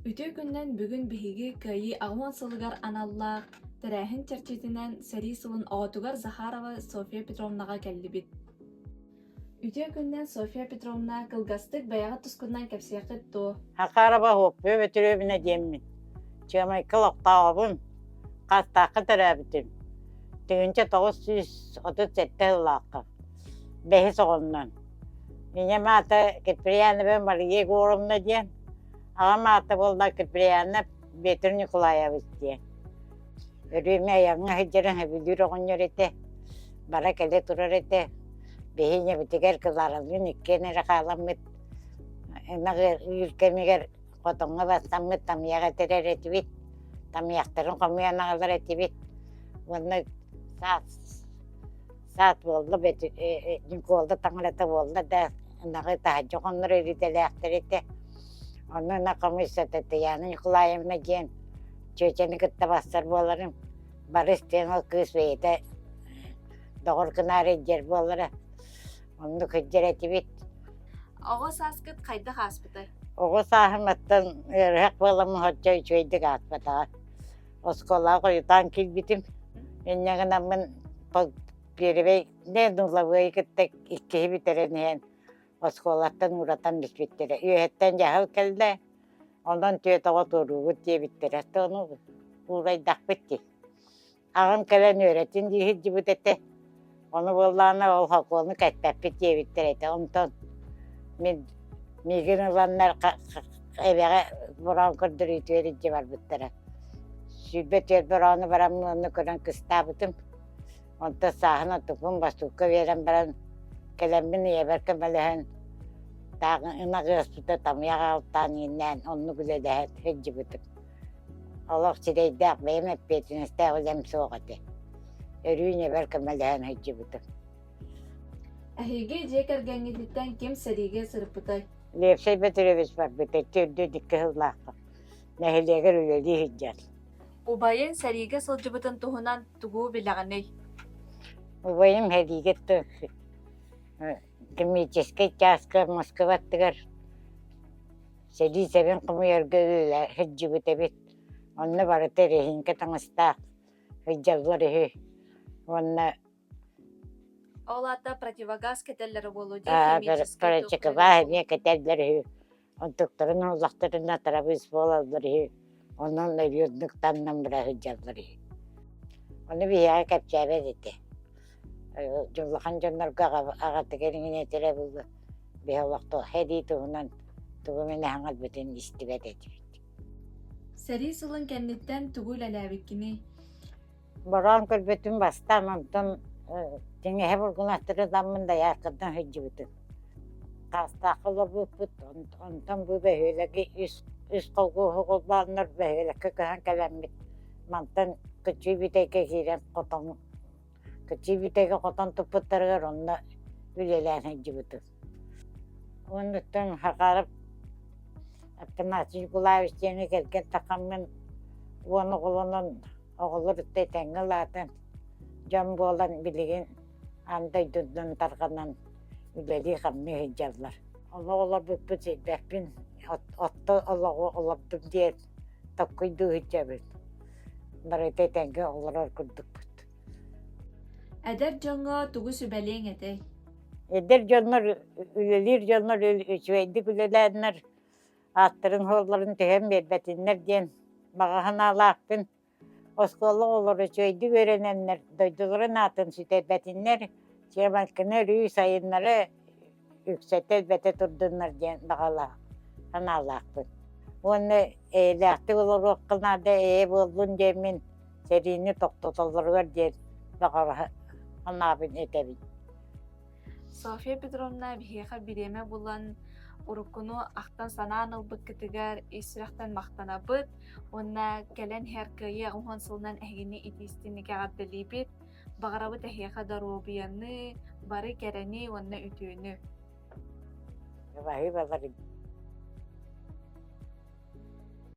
Үтүө күнүнэн бүгүн биһиги Кыайыы 80 сылыгар аналлаах тэрээһин чэрчитинэн сэрии сылын оҕотугар Захарова Софья Петровнаҕа кэллибит. Үтүө күнүнэн Софья Петровна, кылгастык бэйэҕит тускунан кэпсиэххит дуо? Захарова Софья Петровна диэммин. Чыамайка олохтооҕобун, Хастаахха төрөөбүтүм. 1937 сыллаахха. Бэһис оҕоннон. Ийэм аата Киприянова Мария Егоровна диэн, аҕам аата буолла Киприянов Петр Николаевич диэн. Өрүүмэ айаҥҥа сылдьарын сөбүлүүр оҕонньор этэ, бара-кэлэ турар этэ. Биһи ийэбитигэр Кларалыын иккиэн эрэ хааламмыт, ынах ыыр кэмигэр хотоҥҥо бастаммыт тамыйах этэрэр этибит, тамыйахтарын хомуйан аҕалар этибит. Уонна саас Саат буолла, Ньукуолда таҥарата буолла да, ынаҕы таһырдьа хоннорор идэлээхтэр этэ. Онно ынах хомуйса Татьяна Николаевна диэн чүөчэни кытта барсар буоларым. Барыс диэн ол кыыс бэйэтэ доҕор гынаары илдьэр буолара. Оннук илдьэр этибит. Оҕо сааскыт хайдах ааспытай? Оҕо сааһым оттон ыарыһах буоламмын соччо үчүгэйдик ааспатаҕа. Оскуолаҕа хойутаан киирбитим. Инньэ гынаммын Пиэрибэй нулабыайы кытта иккиһи бүтэрэн иһэн оскуолаттан ууратан бүппүттэрэ. Үөһэттэн дьаһал кэллэ, онон түөрт оҕо туоруубут диэбиттэрэ. Ону уурайдахпыт дии. Аҕам кэлэн үөрэтин дии сылдьыбыт этэ. Ону буоллаҕына ол сокуону кэппэппит диэбиттэр этэ. Онтон мин миигин ыланнар эбэҕэ бороон көрдөрүүтүгэр илдьэ барбыттара. 24 бороону бараммын онно көрөн кыстаабытым. Онтон сааһын оттукпун бостуукка биэрэн баран кэлэммин ийэбэр көмөлөһөн таах ынах ыаспыта тамыйах аҕалтаан ииннээн оннук үлэлэһэ сылдьыбытым. Олох сирэйдээх бэйэм эппиэтинэстээх үлэм суох этэ. Өрүү ийэбэр көмөлөһөн сылдьыбытым. Эһиги дьиэ кэргэҥҥититтэн ким сэриигэ сырыппытай? Левшей Петрович барбыта төрдү икки сыллаахха нэһилиэгэр үлэлии сылдьар. Убайыҥ сэриигэ сылдьыбытын туһунан тугу билэҕиний? Убайым сэриигэ коммерческий чааска Москва аттыгар сэрии сэбин хомуйарга үлэлээ сылдьыбыт эбит. Онно барыта эрэһииҥкэ таҥастаах сылдьаллар үһү. Уонна Ол аата противогаз кэтэллэрэ буолуо дии, химическэй противогаз эмиэ кэтэллэр үһү. Онтуктарын ыллахтарына тырабыыс буолаллар үһү. Онон өрүөрдүк таннан бара сылдьаллар үһү. Ону биһиэхэ кэпсээбэт этэ. Улахан дьоннорго аҕатыгар иҥин этэрэ буолуо. Биһи олохтоох сэрии туһунан тугу эмэ хаҥалбытын истибэт этибит. Сэрии сылын кэнниттэн тугу үлэлээбиккиний? Бороон көрбүтүм бастаан, онтон тиҥэһэ бургунастары ытаммын дайааркаттан сылдьыбытым. Таастаахха олорбуппут, онтон бу бөһүөлэги үс, үс холкуоһу холбооннор бөһүөлэккэ көһөн кэлэммит, мантан Кыччыы Бүтэйгэ киирэн хотон Кыччыы Бүтэйгэ хотон туппуттарыгар онно үлэлээн сылдьыбытым. Оннуттан Хахаров Афанасий Николаевич диэни кэргэн тахаммын уон оҕолонон оҕолор ытта этэҥҥэ улаатан, дьон буолан билигин аан дойдунан тарҕанан үлэлии-хамныы сылдьаллар. Олох олорбуппун сирбэппин, отто олоҕу олордум диэн толкуйдуу сылдьабын. Барыта этэҥҥэ олорор курдукпут. Эдэр дьоҥҥо тугу сүбэлиэҥ этэй? Эдэр дьоннор, үлэлиир дьоннор үчүгэйдик үлэлээннэр ааттарын-суолларын түһэн биэрбэтиннэр диэн баҕа санаалаахпын. Оскуола оҕолоро үчүгэйдик үөрэнэннэр дойдуларын аатын сүтэрбэтиннэр, Чыамайканы өрүү сайыннара үксэтэ элбэтэ турдуннар диэн баҕалаах санаалаахпын. Уонна эйэлээхтик олоруохха наада, эйэ буоллун диэммин сэриини тохтотоллоругар диэн баҕара санаабын этэбин. Софья Петровна биһиэхэ бириэмэ булан уруккуну ахтан-санаан ылбыккытыгар ис сүрэхтэн махтанабыт уонна кэлэн иһэр Кыайыы 80 сылынан эһигини итиистинник эҕэрдэлиибит. Баҕарабыт эһиэхэ доруобуйаны, бары кэрэни уонна үтүөнү. Баһыыбалар.